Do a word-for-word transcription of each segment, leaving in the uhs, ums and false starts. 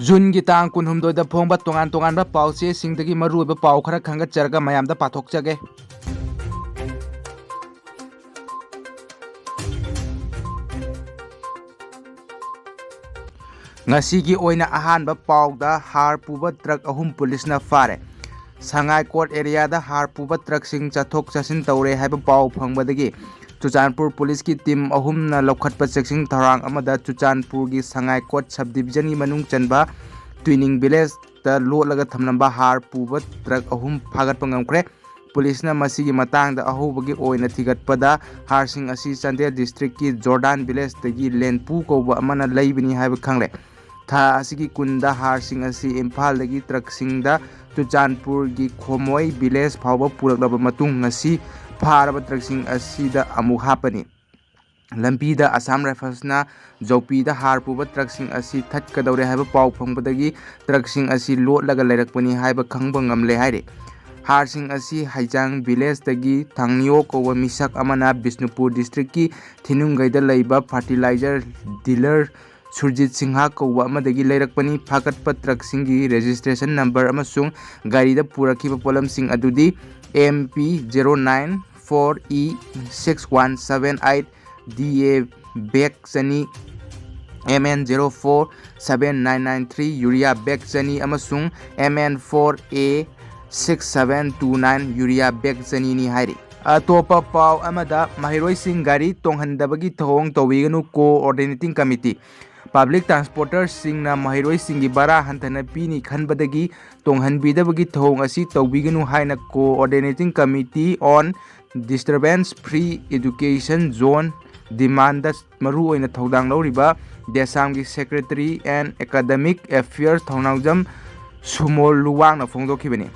ꯖꯨꯟꯒꯤ ꯇꯥꯡ ꯀꯨꯟꯍꯨꯝꯗꯣꯏꯗ ꯐꯣꯡꯕ ꯇꯣꯉꯥꯟ ꯇꯣꯉꯥꯟꯕ ꯄꯥꯎ ꯆꯦꯁꯤꯡꯗꯒꯤ ꯃꯔꯨꯑꯣꯏꯕ ꯄꯥꯎ ꯈꯔ ꯈꯟꯒꯠꯆꯔꯒ ꯃꯌꯥꯝꯗ ꯄꯥꯊꯣꯛꯆꯒꯦ꯫ ꯉꯁꯤꯒꯤ ꯑꯣꯏꯅ ꯑꯍꯥꯟꯕ ꯄꯥꯎꯗ ꯍꯥꯔ ꯄꯨꯕ ꯇ꯭ꯔꯛ ꯑꯍꯨꯝ ꯄꯨꯂꯤꯁꯅ ꯐꯥꯔꯦ꯫ ꯁꯉꯥꯏ ꯀꯣꯔꯠ ꯑꯦꯔꯤꯌꯥꯗ ꯍꯥꯔ ꯄꯨꯕ ꯇ꯭ꯔꯛꯁꯤꯡ ꯆꯠꯊꯣꯛ ꯆꯠꯁꯤꯟ ꯇꯧꯔꯦ ꯍꯥꯏꯕ ꯄꯥꯎ ꯐꯪꯕꯗꯒꯤ ꯆꯨꯔꯆꯥꯟꯄꯨꯔ ꯄꯨꯂꯤꯁꯀꯤ ꯇꯤꯝ ꯑꯍꯨꯝꯅ ꯂꯧꯈꯠꯄ ꯆꯦꯛꯁꯤꯟ ꯊꯧꯔꯥꯡ ꯑꯃꯗ ꯆꯨꯔꯆꯥꯟꯄꯨꯔꯒꯤ ꯁꯉꯥꯏ ꯀꯣꯔꯠ ꯁꯕ ꯗꯤꯕꯤꯖꯟꯒꯤ ꯃꯅꯨꯡ ꯆꯟꯕ ꯇ꯭ꯋꯤꯅꯤꯡ ꯚꯤꯂꯦꯖꯇ ꯂꯣꯠꯂꯒ ꯊꯝꯂꯝꯕ ꯍꯥꯔ ꯄꯨꯕ ꯇ꯭ꯔꯛ ꯑꯍꯨꯝ ꯐꯥꯒꯠꯄ ꯉꯝꯈ꯭ꯔꯦ꯫ ꯄꯨꯂꯤꯁꯅ ꯃꯁꯤꯒꯤ ꯃꯇꯥꯡꯗ ꯑꯍꯧꯕꯒꯤ ꯑꯣꯏꯅ ꯊꯤꯒꯠꯄꯗ ꯍꯥꯔꯁꯤꯡ ꯑꯁꯤ ꯆꯥꯟꯗꯦꯜ ꯗꯤꯁꯇ꯭ꯔꯤꯛꯀꯤ ꯖꯣꯔꯗꯥꯟ ꯚꯤꯂꯦꯖꯇꯒꯤ ꯂꯦꯟꯄꯨ ꯀꯧꯕ ꯑꯃꯅ ꯂꯩꯕꯅꯤ ꯍꯥꯏꯕ ꯈꯪꯂꯦ꯫ ꯊꯥ ꯑꯁꯤꯒꯤ ꯀꯨꯟꯗ ꯍꯥꯔꯁꯤꯡ ꯑꯁꯤ ꯏꯝꯐꯥꯜꯗꯒꯤ ꯇ꯭ꯔꯛꯁꯤꯡꯗ ꯆꯨꯔꯆꯥꯟꯄꯨꯔꯒꯤ ꯈꯣꯃꯣꯏ ꯚꯤꯂꯦꯖ ꯐꯥꯎꯕ ꯄꯨꯔꯛꯂꯕ ꯃꯇꯨꯡ, ꯉꯁꯤ ꯐꯥꯔꯕ ꯇ꯭ꯔꯛꯁꯤꯡ ꯑꯁꯤꯗ ꯑꯃꯨꯛ ꯍꯥꯞꯄꯅꯤ꯫ ꯂꯝꯕꯤꯗ ꯑꯁꯥꯝ ꯔꯥꯏꯐꯜꯁꯅ ꯖꯧꯄꯤꯗ ꯍꯥꯔ ꯄꯨꯕ ꯇ꯭ꯔꯛꯁꯤꯡ ꯑꯁꯤ ꯊꯠꯀꯗꯧꯔꯦ ꯍꯥꯏꯕ ꯄꯥꯎ ꯐꯪꯕꯗꯒꯤ ꯇ꯭ꯔꯛꯁꯤꯡ ꯑꯁꯤ ꯂꯣꯠꯂꯒ ꯂꯩꯔꯛꯄꯅꯤ ꯍꯥꯏꯕ ꯈꯪꯕ ꯉꯝꯂꯦ ꯍꯥꯏꯔꯤ꯫ ꯍꯥꯔꯁꯤꯡ ꯑꯁꯤ ꯍꯩꯖꯥꯡ ꯚꯤꯂꯦꯖꯇꯒꯤ ꯊꯥꯡꯅꯤꯌꯣ ꯀꯧꯕ ꯃꯤꯁꯛ ꯑꯃꯅ ꯕꯤꯁꯅꯨꯄꯨꯔ ꯗꯤꯁꯇ꯭ꯔꯤꯛꯀꯤ ꯊꯤꯅꯨꯡꯒꯩꯗ ꯂꯩꯕ ꯐꯔꯇꯤꯂꯥꯏꯖꯔ ꯗꯤꯂꯔ ꯁꯨꯔꯖꯤꯠ ꯁꯤꯡꯍ ꯀꯧꯕ ꯑꯃꯗꯒꯤ ꯂꯩꯔꯛꯄꯅꯤ꯫ ꯐꯥꯒꯠꯄ ꯇ꯭ꯔꯛꯁꯤꯡꯒꯤ ꯔꯦꯖꯤꯁꯇ꯭ꯔꯦꯁꯟ ꯅꯝꯕꯔ ꯑꯃꯁꯨꯡ ꯒꯥꯔꯤꯗ ꯄꯨꯔꯛꯈꯤꯕ ꯄꯣꯠꯂꯝꯁꯤꯡ ꯑꯗꯨꯗꯤ M P zero nine four E six one seven eight D A bag ꯆꯅꯤ, M N zero four seven nine nine three urea bag ꯆꯅꯤ ꯑꯃꯁꯨꯡ M N four A six seven two nine urea bag ꯆꯅꯤꯅꯤ ꯍꯥꯏꯔꯤ꯫ ꯑꯇꯣꯞꯄ ꯄꯥꯎ ꯑꯃꯗ, ꯃꯍꯩꯔꯣꯏꯁꯤꯡ ꯒꯥꯔꯤ ꯇꯣꯡꯍꯟꯗꯕꯒꯤ ꯊꯧꯑꯣꯡ ꯇꯧꯕꯤꯒꯅꯨ, ꯀꯣꯑꯣꯔꯗꯤꯅꯦꯇꯤꯡ ꯀꯃꯤꯇꯤ꯫ ꯄꯕ꯭ꯂꯤꯛ ꯇ꯭ꯔꯥꯟꯁꯄꯣꯔꯇꯔꯁꯤꯡꯅ ꯃꯍꯩꯔꯣꯏꯁꯤꯡꯒꯤ ꯚꯔꯥ ꯍꯟꯊꯅ ꯄꯤꯅꯤ ꯈꯟꯕꯗꯒꯤ ꯇꯣꯡꯍꯟꯕꯤꯗꯕꯒꯤ ꯊꯧꯑꯣꯡ ꯑꯁꯤ ꯇꯧꯕꯤꯒꯅꯨ ꯍꯥꯏꯅ coordinating committee on disturbance free education zone demand ꯃꯔꯨꯑꯣꯏꯅ ꯊꯧꯗꯥꯡ ꯂꯧꯔꯤꯕ ꯗꯦꯁꯥꯝꯒꯤ ꯁꯦꯀ꯭ꯔꯦꯇꯔꯤ ꯑꯦꯟ ꯑꯦꯀꯥꯗꯃꯤꯛ ꯑꯦꯐꯤꯌꯔꯁ ꯊꯧꯅꯥꯎꯖꯝ ꯁꯨꯃꯣꯜ ꯂꯨꯋꯥꯡꯅ ꯐꯣꯡꯗꯣꯛꯈꯤꯕꯅꯤ꯫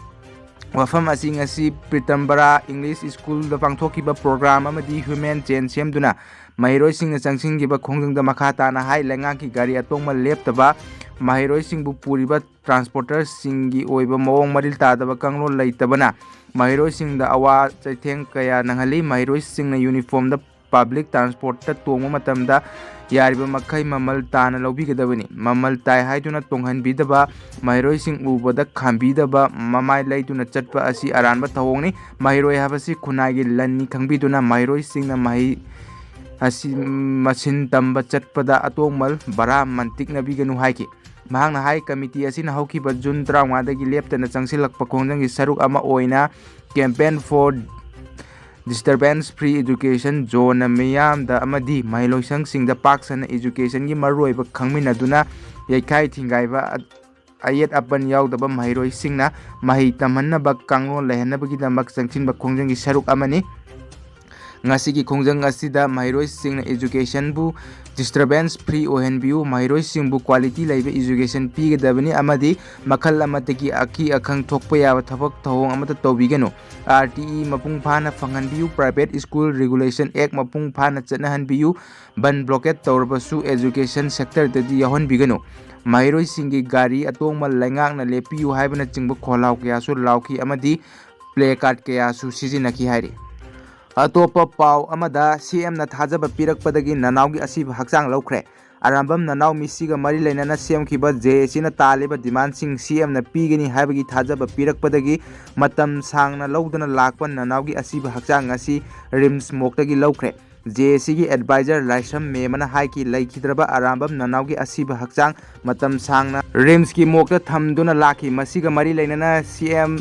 ꯋꯥꯐꯝ ꯑꯁꯤ ꯉꯁꯤ ꯄꯤꯇꯝꯕꯔꯥ ꯏꯪꯂꯤꯁ ꯁ꯭ꯀꯨꯜꯗ ꯄꯥꯡꯊꯣꯛꯈꯤꯕ ꯄ꯭ꯔꯣꯒ꯭ꯔꯥꯝ ꯑꯃꯗꯤ ꯍ꯭ꯌꯨꯃꯦꯟ ꯆꯦꯟ ꯁꯦꯝꯗꯨꯅ ꯃꯍꯩꯔꯣꯏꯁꯤꯡꯅ ꯆꯪꯁꯤꯟꯈꯤꯕ ꯈꯣꯡꯖꯪꯗ ꯃꯈꯥ ꯇꯥꯅ ꯍꯥꯏ꯫ ꯂꯩꯉꯥꯛꯀꯤ ꯒꯥꯔꯤ ꯑꯇꯣꯡꯕ ꯂꯦꯞꯇꯕ, ꯃꯍꯩꯔꯣꯏꯁꯤꯡꯕꯨ ꯄꯨꯔꯤꯕ ꯇ꯭ꯔꯥꯟꯁꯄꯣꯔꯇꯔꯁꯤꯡꯒꯤ ꯑꯣꯏꯕ ꯃꯑꯣꯡ ꯃꯔꯤꯜ ꯇꯥꯗꯕ ꯀꯥꯡꯂꯣꯟ ꯂꯩꯇꯕꯅ ꯃꯍꯩꯔꯣꯏꯁꯤꯡꯗ ꯑꯋꯥ ꯆꯩꯊꯦꯡ ꯀꯌꯥ ꯅꯪꯍꯜꯂꯤ꯫ ꯃꯍꯩꯔꯣꯏꯁꯤꯡꯅ ꯌꯨꯅꯤꯐꯣꯔꯝꯗ ꯄꯕ꯭ꯂꯤꯛ ꯇ꯭ꯔꯥꯟꯁꯄꯣꯔꯠꯇ ꯇꯣꯡꯕ ꯃꯇꯝꯗ ꯌꯥꯔꯤꯕ ꯃꯈꯩ ꯃꯃꯜ ꯇꯥꯅ ꯂꯧꯕꯤꯒꯗꯕꯅꯤ꯫ ꯃꯃꯜ ꯇꯥꯏ ꯍꯥꯏꯗꯨꯅ ꯇꯣꯡꯍꯟꯕꯤꯗꯕ, ꯃꯍꯩꯔꯣꯏꯁꯤꯡ ꯎꯕꯗ ꯈꯥꯝꯕꯤꯗꯕ, ꯃꯃꯥꯏ ꯂꯩꯗꯨꯅ ꯆꯠꯄ ꯑꯁꯤ ꯑꯔꯥꯟꯕ ꯊꯧꯑꯣꯡꯅꯤ꯫ ꯃꯍꯩꯔꯣꯏ ꯍꯥꯏꯕꯁꯤ ꯈꯨꯟꯅꯥꯏꯒꯤ ꯂꯟꯅꯤ ꯈꯪꯕꯤꯗꯨꯅ ꯃꯍꯩꯔꯣꯏꯁꯤꯡꯅ ꯃꯍꯩ ꯑꯁꯤ ꯃꯁꯤꯟ ꯇꯝꯕ ꯆꯠꯄꯗ ꯑꯇꯣꯡꯃꯜ ꯚꯔꯥ ꯃꯟꯇꯤꯛꯅꯕꯤꯒꯅꯨ ꯍꯥꯏꯈꯤ꯫ ꯃꯍꯥꯛꯅ ꯍꯥꯏ, ꯀꯃꯤꯇꯤ ꯑꯁꯤꯅ ꯍꯧꯈꯤꯕ ꯖꯨꯟ ꯇꯔꯥꯃꯉꯥꯗꯒꯤ ꯂꯦꯞꯇꯅ ꯆꯪꯁꯤꯜꯂꯛꯄ ꯈꯣꯡꯖꯪꯒꯤ ꯁꯔꯨꯛ ꯑꯃ ꯑꯣꯏꯅ Campaign for Disturbance Free Education Zone ꯅ ꯃꯤꯌꯥꯝꯗ ꯑꯃꯗꯤ ꯃꯍꯩ ꯂꯣꯏꯁꯪꯁꯤꯡꯗ ꯄꯥꯛ ꯁꯟꯅ education ꯒꯤ ꯃꯔꯨꯑꯣꯏꯕ ꯈꯪꯃꯤꯟꯅꯗꯨꯅ ꯌꯩꯈꯥꯏ ꯊꯤꯡꯒꯥꯏꯕ ꯑꯌꯦꯠ ꯑꯄꯟ ꯌꯥꯎꯗꯕ ꯃꯍꯩꯔꯣꯏꯁꯤꯡꯅ ꯃꯍꯩ ꯇꯝꯍꯟꯅꯕ ꯀꯥꯡꯂꯣꯟ ꯂꯩꯍꯟꯅꯕꯒꯤꯗꯃꯛ ꯆꯪꯁꯤꯟꯕ ꯈꯣꯡꯖꯪꯒꯤ ꯁꯔꯨꯛ ꯑꯃꯅꯤ꯫ ꯉꯁꯤꯒꯤ ꯈꯣꯡꯖꯪ ꯑꯁꯤꯗ ꯃꯍꯩꯔꯣꯏꯁꯤꯡꯅ education ꯕꯨ disturbance free ꯑꯣꯏꯍꯟꯕꯤꯌꯨ, ꯃꯍꯩꯔꯣꯏꯁꯤꯡꯕꯨ quality ꯂꯩꯕ education ꯄꯤꯒꯗꯕꯅꯤ ꯑꯃꯗꯤ ꯃꯈꯜ ꯑꯃꯠꯇꯒꯤ ꯑꯀꯤ ꯑꯈꯪ ꯊꯣꯛꯄ ꯌꯥꯕ ꯊꯕꯛ ꯊꯧꯑꯣꯡ ꯑꯃꯠꯇ ꯇꯧꯕꯤꯒꯅꯨ꯫ R T E ꯃꯄꯨꯡ ꯐꯥꯅ ꯐꯪꯍꯟꯕꯤꯌꯨ, Private School Regulation Act ꯃꯄꯨꯡ ꯐꯥꯅ ꯆꯠꯅꯍꯟꯕꯤꯌꯨ, ꯕꯟ blockade ꯇꯧꯔꯕꯁꯨ education sector ꯗꯗꯤ ꯌꯥꯎꯍꯟꯕꯤꯒꯅꯨ꯫ ꯃꯍꯩꯔꯣꯏꯁꯤꯡꯒꯤ ꯒꯥꯔꯤ ꯑꯇꯣꯡꯕ ꯂꯩꯉꯥꯛꯅ ꯂꯦꯞꯄꯤꯌꯨ ꯍꯥꯏꯕꯅꯆꯤꯡꯕ ꯈꯣꯜꯂꯥꯎ ꯀꯌꯥꯁꯨ ꯂꯥꯎꯈꯤ ꯑꯃꯗꯤ placard ꯀꯌꯥꯁꯨ ꯁꯤꯖꯤꯟꯅꯈꯤ ꯍꯥꯏꯔꯤ꯫ ꯑꯇꯣꯞꯄ ꯄꯥꯎ ꯑꯃꯗ, C M ꯅ ꯊꯥꯖꯕ ꯄꯤꯔꯛꯄꯗꯒꯤ ꯅꯅꯥꯎꯒꯤ ꯑꯁꯤꯕ ꯍꯛꯆꯥꯡ ꯂꯧꯈ꯭ꯔꯦ꯫ ꯑꯔꯥꯝꯕꯝ ꯅꯅꯥꯎ ꯃꯤꯁꯤꯒ ꯃꯔꯤ ꯂꯩꯅꯅ ꯁꯦꯝꯈꯤꯕ J A C ꯅ ꯇꯥꯜꯂꯤꯕ demand ꯁꯤꯡ C M ꯅ ꯄꯤꯒꯅꯤ ꯍꯥꯏꯕꯒꯤ ꯊꯥꯖꯕ ꯄꯤꯔꯛꯄꯗꯒꯤ ꯃꯇꯝ ꯁꯥꯡꯅ ꯂꯧꯗꯅ ꯂꯥꯛꯄ ꯅꯅꯥꯎꯒꯤ ꯑꯁꯤꯕ ꯍꯛꯆꯥꯡ ꯑꯁꯤ RIMS morgue ꯇꯒꯤ ꯂꯧꯈ꯭ꯔꯦ꯫ J A C ꯒꯤ advisor ꯂꯥꯏꯁ꯭ꯔꯝ ꯃꯦꯃꯅ ꯍꯥꯏꯈꯤ, ꯂꯩꯈꯤꯗ꯭ꯔꯕ ꯑꯔꯥꯝꯕꯝ ꯅꯅꯥꯎꯒꯤ ꯑꯁꯤꯕ ꯍꯛꯆꯥꯡ ꯃꯇꯝ ꯁꯥꯡꯅ RIMS ꯀꯤ morgue ꯇ ꯊꯝꯗꯨꯅ ꯂꯥꯛꯈꯤ꯫ ꯃꯁꯤꯒ ꯃꯔꯤ ꯂꯩꯅꯅ C M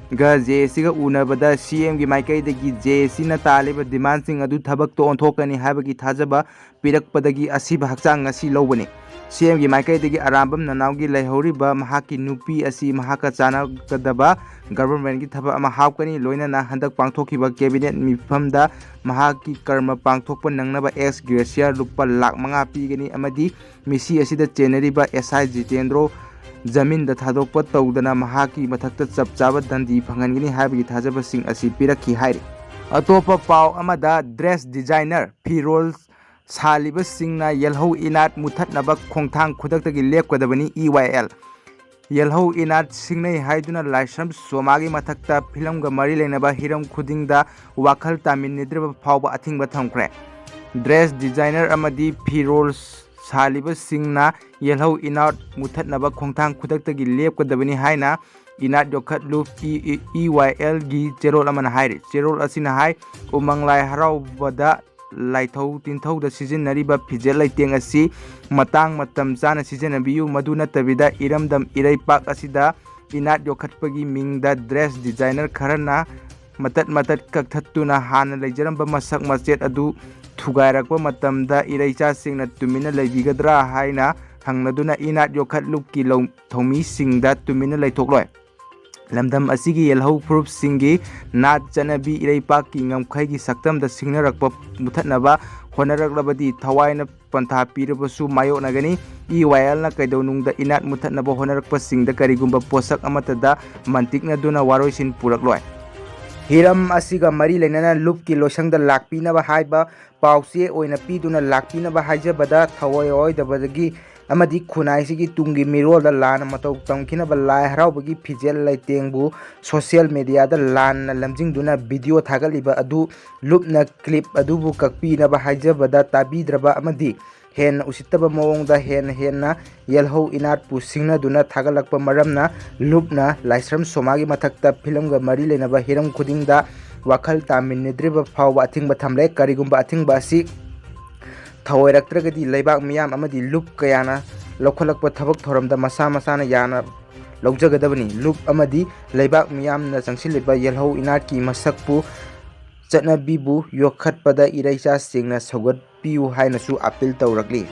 ꯒ J A C ꯒ ꯎꯅꯕꯗ C M ꯒꯤ ꯃꯥꯏꯀꯩꯗꯒꯤ J A C ꯅ ꯇꯥꯜꯂꯤꯕ demand ꯁꯤꯡ ꯑꯗꯨ ꯊꯕꯛꯇ ꯑꯣꯟꯊꯣꯛꯀꯅꯤ ꯍꯥꯏꯕꯒꯤ ꯊꯥꯖꯕ ꯄꯤꯔꯛꯄꯗꯒꯤ ꯑꯁꯤꯕ ꯍꯛꯆꯥꯡ ꯉꯁꯤ ꯂꯧꯕꯅꯤ꯫ C M ꯒꯤ ꯃꯥꯏꯀꯩꯗꯒꯤ ꯑꯔꯥꯝꯕꯝ ꯅꯅꯥꯎꯒꯤ ꯂꯩꯍꯧꯔꯤꯕ ꯃꯍꯥꯛꯀꯤ ꯅꯨꯄꯤ ꯑꯁꯤ ꯃꯍꯥꯛꯀ ꯆꯥꯟꯅꯒꯗꯕ government ꯀꯤ ꯊꯕꯛ ꯑꯃ ꯍꯥꯞꯀꯅꯤ, ꯂꯣꯏꯅꯅ ꯍꯟꯗꯛ ꯄꯥꯡꯊꯣꯛꯈꯤꯕ cabinet ꯃꯤꯐꯝꯗ ꯃꯍꯥꯛꯀꯤ ꯀꯔꯃ ꯄꯥꯡꯊꯣꯛꯄ ꯅꯪꯅꯕ ex gratia ꯂꯨꯄꯥ ꯂꯥꯈ ꯃꯉꯥ ꯄꯤꯒꯅꯤ ꯑꯃꯗꯤ ꯃꯤꯁꯤ ꯑꯁꯤꯗ ꯆꯦꯟꯅꯔꯤꯕ S I ꯖꯤꯇꯦꯟꯗ꯭ꯔꯣ ꯖꯃꯤꯟꯗ ꯊꯥꯗꯣꯛꯄ ꯇꯧꯗꯅ ꯃꯍꯥꯛꯀꯤ ꯃꯊꯛꯇ ꯆꯞ ꯆꯥꯕ ꯗꯟꯗꯤ ꯐꯪꯍꯟꯒꯅꯤ ꯍꯥꯏꯕꯒꯤ ꯊꯥꯖꯕꯁꯤꯡ ꯑꯁꯤ ꯄꯤꯔꯛꯈꯤ ꯍꯥꯏꯔꯤ꯫ ꯑꯇꯣꯞꯄ ꯄꯥꯎ ꯑꯃꯗ, dress designer, ꯐꯤꯔꯣꯜ ꯁꯥꯜꯂꯤꯕꯁꯤꯡꯅ ꯌꯦꯜꯍꯧ ꯏꯅꯥꯠ ꯃꯨꯊꯠꯅꯕ ꯈꯣꯡꯊꯥꯡ ꯈꯨꯗꯛꯇꯒꯤ ꯂꯦꯞꯀꯗꯕꯅꯤ, E Y L꯫ ꯌꯦꯜꯍꯧ ꯏꯅꯥꯠ ꯁꯤꯡꯅꯩ ꯍꯥꯏꯗꯨꯅ ꯂꯥꯏꯁ꯭ꯔꯝ ꯁꯣꯃꯥꯒꯤ ꯃꯊꯛꯇ ꯐꯤꯂꯝꯒ ꯃꯔꯤ ꯂꯩꯅꯕ ꯍꯤꯔꯝ ꯈꯨꯗꯤꯡꯗ ꯋꯥꯈꯜ ꯇꯥꯃꯤꯟꯅꯗ꯭ꯔꯤꯕ ꯐꯥꯎꯕ ꯑꯊꯤꯡꯕ ꯊꯝꯈ꯭ꯔꯦ꯫ dress designer ꯑꯃꯗꯤ ꯐꯤꯔꯣꯜ ꯁꯥꯂꯤꯕꯁꯤꯡꯅ ꯌꯦꯜꯍꯧ ꯏꯅꯥꯠ ꯃꯨꯊꯠꯅꯕ ꯈꯣꯡꯊꯥꯡ ꯈꯨꯗꯛꯇꯒꯤ ꯂꯦꯞꯀꯗꯕꯅꯤ ꯍꯥꯏꯅ ꯏꯅꯥꯠ ꯌꯣꯛꯈꯠꯂꯨꯞ ꯏ ꯋꯥꯏ ꯑꯦꯜꯒꯤ ꯆꯦꯔꯣꯜ ꯑꯃꯅ ꯍꯥꯏꯔꯤ꯫ ꯆꯦꯔꯣꯜ ꯑꯁꯤꯅ ꯍꯥꯏ, ꯎꯃꯪ ꯂꯥꯏ ꯍꯔꯥꯎꯕꯗ ꯂꯥꯏꯊꯧ ꯇꯤꯟꯊꯧꯗ ꯁꯤꯖꯤꯟꯅꯔꯤꯕ ꯐꯤꯖꯦꯠ ꯂꯩꯇꯦꯡ ꯑꯁꯤ ꯃꯇꯥꯡ ꯃꯇꯝ ꯆꯥꯅ ꯁꯤꯖꯤꯟꯅꯕꯤꯌꯨ꯫ ꯃꯗꯨ ꯅꯠꯇꯕꯤꯗ ꯏꯔꯝꯗꯝ ꯏꯔꯩꯄꯥꯛ ꯑꯁꯤꯗ ꯏꯅꯥꯠ ꯌꯣꯛꯈꯠꯄꯒꯤ ꯃꯤꯡꯗ dress designer ꯈꯔꯅ ꯃꯇꯠ ꯃꯇꯠ ꯀꯛꯊꯠꯇꯨꯅ ꯍꯥꯟꯅ ꯂꯩꯖꯔꯝꯕ ꯃꯁꯛ ꯃꯆꯦꯠ ꯑꯗꯨ ꯊꯨꯒꯥꯏꯔꯛꯄ ꯃꯇꯝꯗ ꯏꯔꯩꯆꯥꯁꯤꯡꯅ ꯇꯨꯃꯤꯟꯅ ꯂꯩꯕꯤꯒꯗ꯭ꯔꯥ ꯍꯥꯏꯅ ꯍꯪꯅꯗꯨꯅ ꯏꯅꯥꯠ ꯌꯣꯛꯈꯠꯂꯨꯞꯀꯤ ꯂꯧ-, ꯊꯧꯃꯤꯁꯤꯡꯗ ꯇꯨꯃꯤꯟꯅ ꯂꯩꯊꯣꯛꯂꯣꯏ꯫ ꯂꯝꯗꯝ ꯑꯁꯤꯒꯤ ꯌꯦꯜꯍꯧ ꯐꯨꯔꯨꯞꯁꯤꯡꯒꯤ ꯅꯥꯠ ꯆꯠꯅꯕꯤ ꯏꯔꯩꯄꯥꯛꯀꯤ ꯉꯝꯈꯩꯒꯤ ꯁꯛꯇꯝꯗ ꯁꯤꯡꯅꯔꯛꯄ ꯃꯨꯊꯠꯅꯕ ꯍꯣꯠꯅꯔꯛꯂꯕꯗꯤ ꯊꯋꯥꯏꯅ ꯄꯟꯊꯥ ꯄꯤꯔꯕꯁꯨ ꯃꯥꯌꯣꯛꯅꯒꯅꯤ꯫ ꯏ ꯋꯥꯏ ꯑꯦꯜꯅ ꯀꯩꯗꯧꯅꯨꯡꯗ ꯏꯅꯥꯠ ꯃꯨꯊꯠꯅꯕ ꯍꯣꯠꯅꯔꯛꯄꯁꯤꯡꯗ ꯀꯔꯤꯒꯨꯝꯕ ꯄꯣꯠꯁꯛ ꯑꯃꯠꯇꯗ ꯃꯟꯇꯤꯛꯅꯗꯨꯅ ꯋꯥꯔꯣꯏꯁꯤꯟ ꯄꯨꯔꯛꯂꯣꯏ꯫ ꯍꯤꯔꯝ ꯑꯁꯤꯒ ꯃꯔꯤ ꯂꯩꯅꯅ ꯂꯨꯞꯀꯤ ꯂꯣꯏꯁꯪꯗ ꯂꯥꯛꯄꯤꯅꯕ ꯍꯥꯏꯕ ꯄꯥꯎꯆꯦ ꯑꯣꯏꯅ ꯄꯤꯗꯨꯅ ꯂꯥꯛꯄꯤꯅꯕ ꯍꯥꯏꯖꯕꯗ ꯊꯑꯣꯏ ꯑꯣꯏꯗꯕꯗꯒꯤ ꯑꯃꯗꯤ ꯈꯨꯟꯅꯥꯏꯁꯤꯒꯤ ꯇꯨꯡꯒꯤ ꯃꯤꯔꯣꯜꯗ ꯂꯥꯟꯅ ꯃꯇꯧ ꯇꯝꯈꯤꯅꯕ ꯂꯥꯏ ꯍꯔꯥꯎꯕꯒꯤ ꯐꯤꯖꯦꯜ ꯂꯩꯇꯦꯡꯕꯨ social media ꯗ ꯂꯥꯟꯅ ꯂꯝꯖꯤꯡꯗꯨꯅ video ꯊꯥꯒꯠꯂꯤꯕ ꯑꯗꯨ ꯂꯨꯞꯅ clip ꯑꯗꯨꯕꯨ ꯀꯛꯄꯤꯅꯕ ꯍꯥꯏꯖꯕꯗ ꯇꯥꯕꯤꯗ꯭ꯔꯕ ꯑꯃꯗꯤ ꯍꯦꯟꯅ ꯎꯁꯤꯠꯇꯕ ꯃꯑꯣꯡꯗ ꯍꯦꯟꯅ ꯍꯦꯟꯅ ꯌꯦꯜꯍꯧ ꯏꯅꯥꯠꯄꯨ ꯁꯤꯡꯅꯗꯨꯅ ꯊꯥꯒꯠꯂꯛꯄ ꯃꯔꯝꯅ ꯂꯨꯞꯅ ꯂꯥꯏꯁ꯭ꯔꯝ ꯁꯣꯃꯥꯒꯤ ꯃꯊꯛꯇ ꯐꯤꯂꯝꯒ ꯃꯔꯤ ꯂꯩꯅꯕ ꯍꯤꯔꯝ ꯈꯨꯗꯤꯡꯗ ꯋꯥꯈꯜ ꯇꯥꯃꯤꯟꯅꯗ꯭ꯔꯤꯕ ꯐꯥꯎꯕ ꯑꯊꯤꯡꯕ ꯊꯝꯂꯦ꯫ ꯀꯔꯤꯒꯨꯝꯕ ꯑꯊꯤꯡꯕ ꯑꯁꯤ ꯊꯑꯣꯏꯔꯛꯇ꯭ꯔꯒꯗꯤ ꯂꯩꯕꯥꯛ ꯃꯤꯌꯥꯝ ꯑꯃꯗꯤ ꯂꯨꯞ ꯀꯌꯥꯅ ꯂꯧꯈꯠꯂꯛꯄ ꯊꯕꯛ ꯊꯧꯔꯝꯗ ꯃꯁꯥ ꯃꯁꯥꯅ ꯌꯥꯅ ꯂꯧꯖꯒꯗꯕꯅꯤ꯫ ꯂꯨꯞ ꯑꯃꯗꯤ ꯂꯩꯕꯥꯛ ꯃꯤꯌꯥꯝꯅ ꯆꯪꯁꯤꯜꯂꯤꯕ ꯌꯦꯜꯍꯧ ꯏꯅꯥꯠꯀꯤ ꯃꯁꯛꯄꯨ, ꯆꯠꯅꯕꯤꯕꯨ ꯌꯣꯛꯈꯠꯄꯗ ꯏꯔꯩꯆꯥꯁꯤꯡꯅ ꯁꯧꯒꯠꯄꯤꯌꯨ ꯍꯥꯏꯅꯁꯨ appeal ꯇꯧꯔꯛꯂꯤ꯫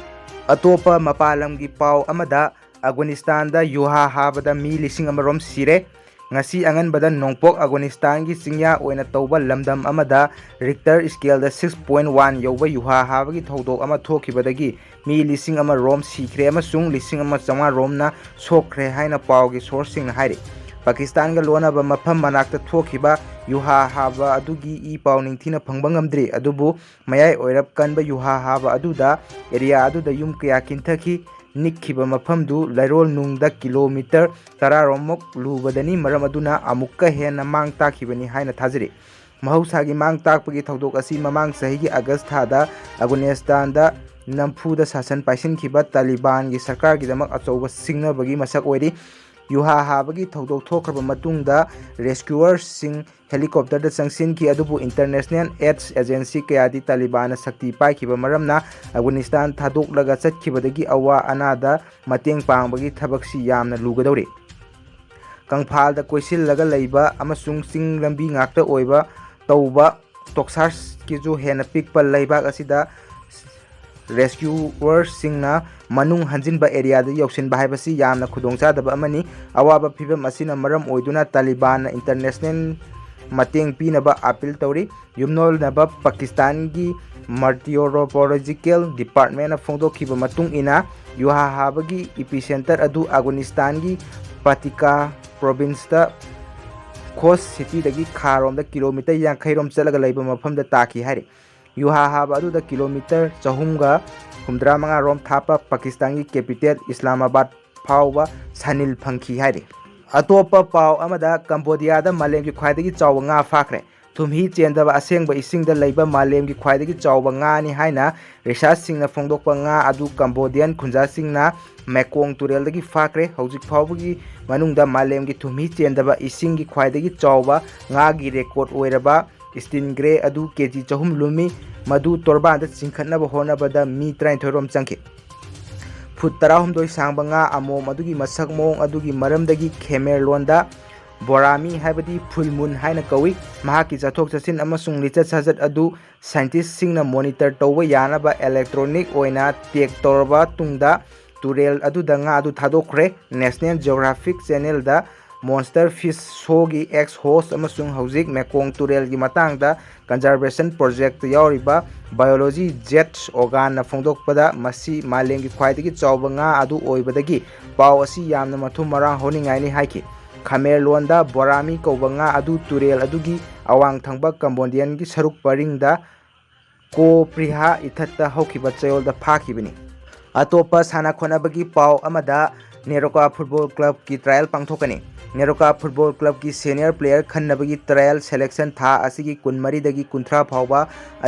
ꯑꯇꯣꯞꯄ ꯃꯄꯥꯟ ꯂꯝꯒꯤ ꯄꯥꯎ ꯑꯃꯗ, ꯑꯐꯒꯥꯅꯤꯁꯇꯥꯟꯗ ꯌꯨꯍꯥ ꯍꯥꯕꯗ ꯃꯤ ꯂꯤꯁꯤꯡ ꯑꯃꯔꯣꯝ ꯁꯤꯔꯦ꯫ ꯉꯁꯤ ꯑꯉꯟꯕꯗ ꯅꯣꯡꯄꯣꯛ ꯑꯐꯒꯥꯅꯤꯁꯇꯥꯟꯒꯤ ꯆꯤꯡꯌꯥ ꯑꯣꯏꯅ ꯇꯧꯕ ꯂꯝꯗꯝ ꯑꯃꯗ Richter scale ꯗ six point one ꯌꯧꯕ ꯌꯨꯍꯥ ꯍꯥꯕꯒꯤ ꯊꯧꯗꯣꯛ ꯑꯃ ꯊꯣꯛꯈꯤꯕꯗꯒꯤ ꯃꯤ ꯂꯤꯁꯤꯡ ꯑꯃ ꯔꯣꯝ ꯁꯤꯈ꯭ꯔꯦ ꯑꯃꯁꯨꯡ ꯂꯤꯁꯤꯡ ꯑꯃ ꯆꯥꯝꯃꯉꯥ ꯔꯣꯝꯅ ꯁꯣꯛꯈ꯭ꯔꯦ ꯍꯥꯏꯅ ꯄꯥꯎꯒꯤ source ꯁꯤꯡꯅ ꯍꯥꯏꯔꯤ꯫ ꯄꯥꯀꯤꯁꯇꯥꯟꯒ ꯂꯣꯟꯅꯕ ꯃꯐꯝ ꯃꯅꯥꯛꯇ ꯊꯣꯛꯈꯤꯕ ꯌꯨꯍꯥ ꯍꯥꯕ ꯑꯗꯨꯒꯤ ꯏ ꯄꯥꯎ ꯅꯤꯡꯊꯤꯅ ꯐꯪꯕ ꯉꯝꯗ꯭ꯔꯤ, ꯑꯗꯨꯕꯨ ꯃꯌꯥꯏ ꯑꯣꯏꯔꯞ ꯀꯟꯕ ꯌꯨꯍꯥ ꯍꯥꯕ ꯑꯗꯨꯗ area ꯑꯗꯨꯗ ꯌꯨꯝ ꯀꯌꯥ ꯀꯤꯟꯊꯈꯤ꯫ ꯅꯤꯛꯈꯤꯕ ꯃꯐꯝꯗꯨ ꯂꯩꯔꯣꯜ ꯅꯨꯡꯗ kilometre ꯇꯔꯥꯔꯣꯝꯃꯨꯛ ꯂꯨꯕꯗꯅꯤ, ꯃꯔꯝ ꯑꯗꯨꯅ ꯑꯃꯨꯛꯀ ꯍꯦꯟꯅ ꯃꯥꯡ ꯇꯥꯛꯈꯤꯕꯅꯤ ꯍꯥꯏꯅ ꯊꯥꯖꯔꯤ꯫ ꯃꯍꯧꯁꯥꯒꯤ ꯃꯥꯡ ꯇꯥꯛꯄꯒꯤ ꯊꯧꯗꯣꯛ ꯑꯁꯤ ꯃꯃꯥꯡ ꯆꯍꯤꯒꯤ ꯑꯥꯒꯁ ꯊꯥꯗ ꯑꯐꯒꯥꯅꯤꯁꯇꯥꯟꯗ ꯅꯝꯐꯨꯗ ꯁꯥꯁꯟ ꯄꯥꯏꯁꯤꯟꯈꯤꯕ ꯇꯥꯂꯤꯕꯥꯟꯒꯤ ꯁꯔꯀꯥꯔꯒꯤꯗꯃꯛ ꯑꯆꯧꯕ ꯁꯤꯡꯅꯕꯒꯤ ꯃꯁꯛ ꯑꯣꯏꯔꯤ꯫ ꯌꯨꯍꯥ ꯍꯥꯕꯒꯤ ꯊꯧꯗꯣꯛ ꯊꯣꯛꯈ꯭ꯔꯕ ꯃꯇꯨꯡꯗ ꯔꯦꯁꯀ꯭ꯌꯨꯋꯔꯁꯤꯡ ꯍꯦꯂꯤꯀꯣꯞꯇꯔꯗ ꯆꯪꯁꯤꯟꯈꯤ, ꯑꯗꯨꯕꯨ ꯏꯟꯇꯔꯅꯦꯁꯅꯦꯜ ꯑꯦꯗ ꯑꯦꯖꯦꯟꯁꯤ ꯀꯌꯥꯗꯤ ꯇꯥꯂꯤꯕꯥꯟꯅ ꯁꯛꯇꯤ ꯄꯥꯏꯈꯤꯕ ꯃꯔꯝꯅ ꯑꯐꯒꯥꯅꯤꯁꯇꯥꯟ ꯊꯥꯗꯣꯛꯂꯒ ꯆꯠꯈꯤꯕꯗꯒꯤ ꯑꯋꯥ ꯑꯅꯥꯗ ꯃꯇꯦꯡ ꯄꯥꯡꯕꯒꯤ ꯊꯕꯛꯁꯤ ꯌꯥꯝꯅ ꯂꯨꯒꯗꯧꯔꯤ꯫ ꯀꯪꯐꯥꯜꯗ ꯀꯣꯏꯁꯤꯜꯂꯒ ꯂꯩꯕ ꯑꯃꯁꯨꯡ ꯆꯤꯡ ꯂꯝꯕꯤ ꯉꯥꯛꯇ ꯑꯣꯏꯕ ꯇꯧꯕ ꯇꯣꯛꯁꯥꯁꯀꯤꯁꯨ ꯍꯦꯟꯅ ꯄꯤꯛꯄ ꯂꯩꯕꯥꯛ ꯑꯁꯤꯗ ꯔꯦꯁꯀ꯭ꯌꯨꯋꯔꯁꯤꯡꯅ ꯃꯅꯨꯡ ꯍꯟꯖꯤꯟꯕ ꯑꯦꯔꯤꯌꯥꯗ ꯌꯧꯁꯤꯟꯕ ꯍꯥꯏꯕꯁꯤ ꯌꯥꯝꯅ ꯈꯨꯗꯣꯡꯆꯥꯗꯕ ꯑꯃꯅꯤ꯫ ꯑꯋꯥꯕ ꯐꯤꯕꯝ ꯑꯁꯤꯅ ꯃꯔꯝ ꯑꯣꯏꯗꯨꯅ ꯇꯥꯂꯤꯕꯥꯟꯅ ꯏꯟꯇꯔꯅꯦꯁꯅꯦꯜ ꯃꯇꯦꯡ ꯄꯤꯅꯕ ꯑꯥꯄꯤꯜ ꯇꯧꯔꯤ꯫ ꯌꯨꯝꯂꯣꯟꯅꯕ ꯄꯥꯀꯤꯁꯇꯥꯟꯒꯤ ꯃꯦꯇꯤꯑꯣꯔꯣꯂꯣꯖꯤꯀꯦꯜ ꯗꯤꯄꯥꯔꯠꯃꯦꯟꯅ ꯐꯣꯡꯗꯣꯛꯈꯤꯕ ꯃꯇꯨꯡ ꯏꯟꯅ, ꯌꯨꯍꯥ ꯍꯥꯕꯒꯤ ꯏꯄꯤꯁꯦꯟꯇꯔ ꯑꯗꯨ ꯑꯐꯒꯥꯅꯤꯁꯇꯥꯟꯒꯤ ꯄꯥꯇꯤꯀꯥ ꯄ꯭ꯔꯣꯚꯤꯟꯁꯇ ꯈꯣꯁ ꯁꯤꯇꯤꯗꯒꯤ ꯈꯥꯔꯣꯝꯗ ꯀꯤꯂꯣꯃꯤꯇꯔ ꯌꯥꯡꯈꯩ ꯔꯣꯝ ꯆꯠꯂꯒ ꯂꯩꯕ ꯃꯐꯝꯗ ꯇꯥꯈꯤ ꯍꯥꯏꯔꯤ꯫ ꯌꯨꯍꯥ ꯍꯥꯕ ꯑꯗꯨꯗ ꯀꯤꯂꯣꯃꯤꯇꯔ ꯆꯍꯨꯝꯒ ꯍꯨꯝꯗ꯭ꯔꯥ ꯃꯉꯥ ꯔꯣꯝ ꯊꯥꯞꯄ ꯄꯥꯀꯤꯁꯇꯥꯟꯒꯤ ꯀꯦꯄꯤꯇꯦꯜ ꯏꯁꯂꯥꯃꯥꯕꯥꯗ ꯐꯥꯎꯕ ꯁꯥꯅꯤꯜ ꯐꯪꯈꯤ ꯍꯥꯏꯔꯤ꯫ ꯑꯇꯣꯞꯄ ꯄꯥꯎ ꯑꯃꯗ, ꯀꯝꯕꯣꯗꯤꯌꯥꯗ ꯃꯥꯂꯦꯝꯒꯤ ꯈ꯭ꯋꯥꯏꯗꯒꯤ ꯆꯥꯎꯕ ꯉꯥ ꯐꯥꯈ꯭ꯔꯦ꯫ ꯊꯨꯝꯍꯤ ꯆꯦꯟꯗꯕ ꯑꯁꯦꯡꯕ ꯏꯁꯤꯡꯗ ꯂꯩꯕ ꯃꯥꯂꯦꯝꯒꯤ ꯈ꯭ꯋꯥꯏꯗꯒꯤ ꯆꯥꯎꯕ ꯉꯥꯅꯤ ꯍꯥꯏꯅ ꯔꯤꯁꯔꯆꯁꯤꯡꯅ ꯐꯣꯡꯗꯣꯛꯄ ꯉꯥ ꯑꯗꯨ ꯀꯝꯕꯣꯗꯤꯌꯥꯟ ꯈꯨꯟꯖꯥꯁꯤꯡꯅ ꯃꯦꯀꯣꯡ ꯇꯨꯔꯦꯜꯗꯒꯤ ꯐꯥꯈ꯭ꯔꯦ꯫ ꯍꯧꯖꯤꯛ ꯐꯥꯎꯕꯒꯤ ꯃꯅꯨꯡꯗ ꯃꯥꯂꯦꯝꯒꯤ ꯊꯨꯝꯍꯤ ꯆꯦꯟꯗꯕ ꯏꯁꯤꯡꯒꯤ ꯈ꯭ꯋꯥꯏꯗꯒꯤ ꯆꯥꯎꯕ ꯉꯥꯒꯤ ꯔꯦꯀꯣꯔꯗ ꯑꯣꯏꯔꯕ ꯁ꯭ꯇꯤꯟꯒ꯭ꯔꯦ ꯑꯗꯨ ꯀꯦ ꯖꯤ ꯆꯍꯨꯝ ꯂꯨꯝꯃꯤ꯫ ꯃꯗꯨ ꯇꯣꯔꯕꯥꯟꯗ ꯆꯤꯡꯈꯠꯅꯕ ꯍꯣꯠꯅꯕꯗ ꯃꯤ ꯇꯔꯥꯅꯤꯊꯣꯏ ꯔꯣꯝ ꯆꯪꯈꯤ꯫ ꯐꯨꯠ ꯇꯔꯥꯍꯨꯝꯗꯣꯏ ꯁꯥꯡꯕ ꯉꯥ ꯑꯃꯣꯝ ꯑꯗꯨꯒꯤ ꯃꯁꯛ ꯃꯑꯣꯡ ꯑꯗꯨꯒꯤ ꯃꯔꯝꯗꯒꯤ ꯈꯦꯃꯦꯔ ꯂꯣꯟꯗ ꯕꯣꯔꯥꯃꯤ, ꯍꯥꯏꯕꯗꯤ ꯐꯨꯜ ꯃꯨꯟ ꯍꯥꯏꯅ ꯀꯧꯏ꯫ ꯃꯍꯥꯛꯀꯤ ꯆꯠꯊꯣꯛ ꯆꯠꯁꯤꯟ ꯑꯃꯁꯨꯡ ꯂꯤꯆꯠ ꯁꯥꯖꯠ ꯑꯗꯨ ꯁꯥꯏꯟꯇꯤꯁꯁꯤꯡꯅ ꯃꯣꯅꯤꯇꯔ ꯇꯧꯕ ꯌꯥꯅꯕ ꯏꯂꯦꯛꯇ꯭ꯔꯣꯅꯤꯛ ꯑꯣꯏꯅ ꯇꯦꯒ ꯇꯧꯔꯕ ꯇꯨꯡꯗ ꯇꯨꯔꯦꯜ ꯑꯗꯨꯗ ꯉꯥ ꯑꯗꯨ ꯊꯥꯗꯣꯛꯈ꯭ꯔꯦ꯫ ꯅꯦꯁꯅꯦꯜ ꯖꯤꯑꯣꯒ꯭ꯔꯥꯐꯤꯛ ꯆꯦꯅꯦꯜꯗ ꯃꯣꯟꯁꯇꯔ ꯐꯤꯁ ꯁꯣꯒꯤ ꯑꯦꯛꯁ ꯍꯣꯁ ꯑꯃꯁꯨꯡ ꯍꯧꯖꯤꯛ ꯃꯦꯀꯣꯡ ꯇꯨꯔꯦꯜꯒꯤ ꯃꯇꯥꯡꯗ ꯀꯟꯖꯔꯕꯦꯁꯟ ꯄ꯭ꯔꯣꯖꯦꯛꯇ ꯌꯥꯎꯔꯤꯕ ꯕꯥꯏꯑꯣꯂꯣꯖꯤ ꯖꯦꯠ ꯑꯣꯒꯥꯟꯅ ꯐꯣꯡꯗꯣꯛꯄꯗ, ꯃꯁꯤ ꯃꯥꯂꯦꯝꯒꯤ ꯈ꯭ꯋꯥꯏꯗꯒꯤ ꯆꯥꯎꯕ ꯉꯥ ꯑꯗꯨ ꯑꯣꯏꯕꯗꯒꯤ ꯄꯥꯎ ꯑꯁꯤ ꯌꯥꯝꯅ ꯃꯊꯨꯝ ꯃꯔꯥꯡ ꯍꯧꯅꯤꯡꯉꯥꯏꯅꯤ ꯍꯥꯏꯈꯤ꯫ ꯈꯃꯦꯔ ꯂꯣꯟꯗ ꯕꯣꯔꯥꯃꯤ ꯀꯧꯕ ꯉꯥ ꯑꯗꯨ ꯇꯨꯔꯦꯜ ꯑꯗꯨꯒꯤ ꯑꯋꯥꯡ ꯊꯪꯕ ꯀꯝꯕꯣꯗꯤꯌꯟꯒꯤ ꯁꯔꯨꯛ ꯄꯔꯤꯡꯗ ꯀꯣ ꯄ꯭ꯔꯤꯍꯥ ꯏꯊꯠꯇ ꯍꯧꯈꯤꯕ ꯆꯌꯣꯜꯗ ꯐꯥꯈꯤꯕꯅꯤ꯫ ꯑꯇꯣꯞꯄ ꯁꯥꯟꯅ ꯈꯣꯠꯅꯕꯒꯤ ꯄꯥꯎ ꯑꯃꯗ, ꯅꯦꯔꯣꯀꯥ ꯐꯨꯠꯕꯣꯜ ꯀ꯭ꯂꯕꯀꯤ ꯇ꯭ꯔꯥꯌꯦꯜ ꯄꯥꯡꯊꯣꯛꯀꯅꯤ꯫ ꯅꯦꯔꯣꯀꯥ ꯐꯨꯠꯕꯣꯜ ꯀ꯭ꯂꯕꯀꯤ ꯁꯦꯅꯤꯌꯔ ꯄ꯭ꯂꯦꯌꯔ ꯈꯟꯅꯕꯒꯤ ꯇ꯭ꯔꯥꯌꯦꯜ ꯁꯦꯂꯦꯛꯁꯟ ꯊꯥ ꯑꯁꯤꯒꯤ ꯀꯨꯟꯃꯔꯤꯗꯒꯤ ꯀꯨꯟꯊ꯭ꯔꯥ ꯐꯥꯎꯕ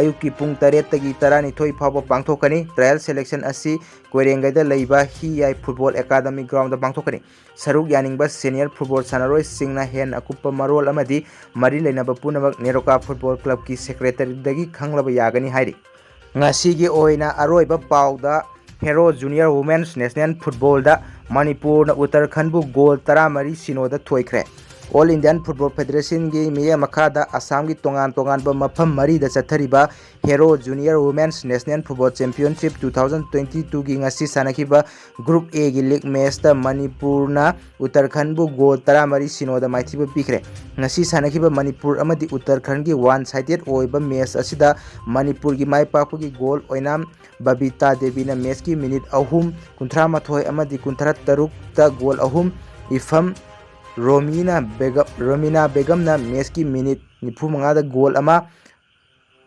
ꯑꯌꯨꯛꯀꯤ ꯄꯨꯡ ꯇꯔꯦꯠꯇꯒꯤ ꯇꯔꯥꯅꯤꯊꯣꯏ ꯐꯥꯎꯕ ꯄꯥꯡꯊꯣꯛꯀꯅꯤ꯫ ꯇ꯭ꯔꯥꯌꯦꯜ ꯁꯦꯂꯦꯛꯁꯟ ꯑꯁꯤ ꯀꯣꯏꯔꯦꯡꯒꯩꯗ ꯂꯩꯕ ꯍꯤ ꯌꯥꯏ ꯐꯨꯠꯕꯣꯜ ꯑꯦꯀꯥꯗꯃꯤ ꯒ꯭ꯔꯥꯎꯟꯗ ꯄꯥꯡꯊꯣꯛꯀꯅꯤ꯫ ꯁꯔꯨꯛ ꯌꯥꯅꯤꯡꯕ ꯁꯦꯅꯤꯌꯔ ꯐꯨꯠꯕꯣꯜ ꯁꯥꯟꯅꯔꯣꯏꯁꯤꯡꯅ ꯍꯦꯟꯅ ꯑꯀꯨꯞꯄ ꯃꯔꯣꯜ ꯑꯃꯗꯤ ꯃꯔꯤ ꯂꯩꯅꯕ ꯄꯨꯝꯅꯃꯛ ꯅꯦꯔꯣꯀꯥ ꯐꯨꯠꯕꯣꯜ ꯀ꯭ꯂꯕꯀꯤ ꯁꯦꯀ꯭ꯔꯦꯇꯔꯤꯗꯒꯤ ꯈꯪꯂꯕ ꯌꯥꯒꯅꯤ ꯍꯥꯏꯔꯤ꯫ ꯉꯁꯤꯒꯤ ꯑꯣꯏꯅ ꯑꯔꯣꯏꯕ ꯄꯥꯎꯗ, ꯍꯦꯔꯣ ꯖꯨꯅꯤꯌꯔ ꯋꯨꯃꯦꯟꯁ ꯅꯦꯁꯅꯦꯜ ꯐꯨꯠꯕꯣꯜꯗ ꯃꯅꯤꯄꯨꯔꯅ ꯎꯠꯇꯔꯈꯟꯕꯨ ꯒꯣꯜ ꯇꯔꯥꯃꯔꯤ ꯁꯤꯅꯣꯗ ꯊꯣꯏꯈ꯭ꯔꯦ꯫ ꯑꯣꯜ ꯏꯟꯗꯤꯌꯥꯟ ꯐꯨꯠꯕꯣꯜ ꯐꯦꯗꯔꯦꯁꯟꯒꯤ ꯃꯤꯠꯌꯦꯡ ꯃꯈꯥꯗ ꯑꯁꯥꯝꯒꯤ ꯇꯣꯉꯥꯟ ꯇꯣꯉꯥꯟꯕ ꯃꯐꯝ ꯃꯔꯤꯗ ꯆꯠꯊꯔꯤꯕ hero junior women's national football championship two thousand twenty ꯇꯨꯒꯤ ꯉꯁꯤ ꯁꯥꯟꯅꯈꯤꯕ ꯒ꯭ꯔꯨꯞ ꯑꯦꯒꯤ ꯂꯤꯒ ꯃꯦꯆꯇ ꯃꯅꯤꯄꯨꯔꯅ ꯎꯠꯇꯔꯈꯟꯕꯨ ꯒꯣꯜ ꯇꯔꯥꯃꯔꯤ ꯁꯤꯅꯣꯗ ꯃꯥꯏꯊꯤꯕ ꯄꯤꯈ꯭ꯔꯦ꯫ ꯉꯁꯤ ꯁꯥꯟꯅꯈꯤꯕ ꯃꯅꯤꯄꯨꯔ ꯑꯃꯗꯤ ꯎꯠꯇꯔꯈꯟꯒꯤ ꯋꯥꯟ ꯁꯥꯏꯗꯦꯠ ꯑꯣꯏꯕ ꯃꯦꯆ ꯑꯁꯤꯗ ꯃꯅꯤꯄꯨꯔꯒꯤ ꯃꯥꯏ ꯄꯥꯛꯄꯒꯤ ꯒꯣꯜ ꯑꯣꯏꯅꯥꯝ ꯕꯕꯤꯇꯥ ꯗꯦꯕꯤꯅ ꯃꯦꯆꯀꯤ ꯃꯤꯅꯤꯠ ꯑꯍꯨꯝ, ꯀꯨꯟꯊ꯭ꯔꯥ ꯃꯥꯊꯣꯏ ꯑꯃꯗꯤ ꯀꯨꯟꯊ꯭ꯔꯥ ꯇꯔꯨꯛꯇ ꯒꯣꯜ ꯑꯍꯨꯝ, ꯏꯐꯝ ꯔꯣꯃꯤꯅ ꯕꯦꯒꯝ, ꯔꯣꯃꯤꯅꯥ ꯕꯦꯒꯝꯅ ꯃꯦꯆꯀꯤ ꯃꯤꯅꯤꯠ ꯅꯤꯐꯨ ꯃꯉꯥꯗ ꯒꯣꯜ ꯑꯃ,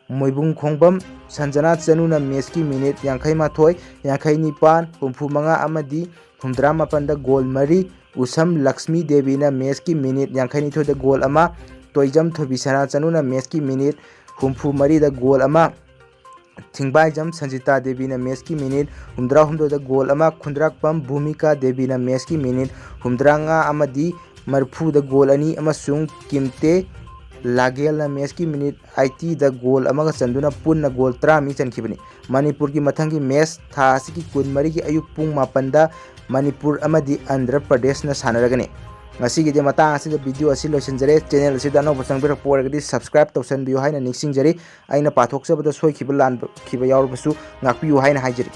ꯃꯣꯏꯕꯨꯡ ꯈꯣꯡꯕꯝ ꯁꯟꯖꯅꯥ ꯆꯅꯨꯅ ꯃꯦꯆꯀꯤ ꯃꯤꯅꯤꯠ ꯌꯥꯡꯈꯩ ꯃꯥꯊꯣꯏ, ꯌꯥꯡꯈꯩ ꯅꯤꯄꯥꯟ, ꯍꯨꯝꯐꯨ ꯃꯉꯥ ꯑꯃꯗꯤ ꯍꯨꯝꯗ꯭ꯔꯥ ꯃꯥꯄꯟꯗ ꯒꯣꯜ ꯃꯔꯤ, ꯎꯁꯝ ꯂꯛꯁꯃꯤ ꯗꯦꯕꯤꯅ ꯃꯦꯆꯀꯤ ꯃꯤꯅꯤꯠ ꯌꯥꯡꯈꯩ ꯅꯤꯊꯣꯏꯗ ꯒꯣꯜ ꯑꯃ, ꯇꯣꯏꯖꯝ ꯊꯣꯏꯕꯤꯁꯅꯥ ꯆꯅꯨꯅ ꯃꯦꯆꯀꯤ ꯃꯤꯅꯤꯠ ꯍꯨꯝꯐꯨ ꯃꯔꯤꯗ ꯒꯣꯜ ꯑꯃ, ꯊꯤꯡꯕꯥꯏꯖꯝ ꯁꯟꯖꯤꯇꯥ ꯗꯦꯕꯤꯅ ꯃꯦꯆꯀꯤ ꯃꯤꯅꯤꯠ ꯍꯨꯝꯗ꯭ꯔꯥ ꯍꯨꯝꯗꯣꯏꯗ ꯒꯣꯜ ꯑꯃ, ꯈꯨꯟꯗ꯭ꯔꯥꯛꯄꯝ ꯚꯨꯃꯤꯀꯥ ꯗꯦꯕꯤꯅ ꯃꯦꯆꯀꯤ ꯃꯤꯅꯤꯠ ꯍꯨꯝꯗ꯭ꯔꯥ ꯃꯉꯥ ꯑꯃꯗꯤ ꯃꯔꯤꯐꯨꯗ ꯒꯣꯜ ꯑꯅꯤ ꯑꯃꯁꯨꯡ ꯀꯤꯝꯇꯦ ꯂꯥꯒꯦꯜꯅ ꯃꯦꯆꯀꯤ ꯃꯤꯅꯤꯠ ꯑꯥꯏꯇꯤꯗ ꯒꯣꯜ ꯑꯃꯒ ꯆꯟꯗꯨꯅ ꯄꯨꯟꯅ ꯒꯣꯜ ꯇꯔꯥꯃꯔꯤ ꯆꯟꯈꯤꯕꯅꯤ꯫ ꯃꯅꯤꯄꯨꯔꯒꯤ ꯃꯊꯪꯒꯤ ꯃꯦꯆ ꯊꯥ ꯑꯁꯤꯒꯤ ꯀꯨꯟꯃꯔꯤꯒꯤ ꯑꯌꯨꯛ ꯄꯨꯡ ꯃꯥꯄꯟꯗ ꯃꯅꯤꯄꯨꯔ ꯑꯃꯗꯤ ꯑꯟꯙ꯭ꯔ ꯄ꯭ꯔꯗꯦꯁꯅ ꯁꯥꯟꯅꯔꯒꯅꯤ꯫ ꯉꯁꯤꯒꯤꯗꯤ ꯃꯇꯥꯡ ꯑꯁꯤꯗ ꯚꯤꯗꯤꯑꯣ ꯑꯁꯤ ꯂꯣꯏꯁꯤꯟꯖꯔꯦ꯫ ꯆꯦꯅꯦꯜ ꯑꯁꯤꯗ ꯑꯅꯧꯕ ꯆꯪꯕꯤꯔꯛꯄ ꯑꯣꯏꯔꯒꯗꯤ subscribe ꯇꯧꯁꯟꯕꯤꯌꯨ ꯍꯥꯏꯅ ꯅꯤꯡꯁꯤꯡꯖꯔꯤ꯫ ꯑꯩꯅ ꯄꯥꯊꯣꯛꯆꯕꯗ ꯁꯣꯏꯈꯤꯕ ꯂꯥꯟꯈꯤꯕ ꯌꯥꯎꯔꯕꯁꯨ ꯉꯥꯛꯄꯤꯌꯨ ꯍꯥꯏꯅ ꯍꯥꯏꯖꯔꯤ꯫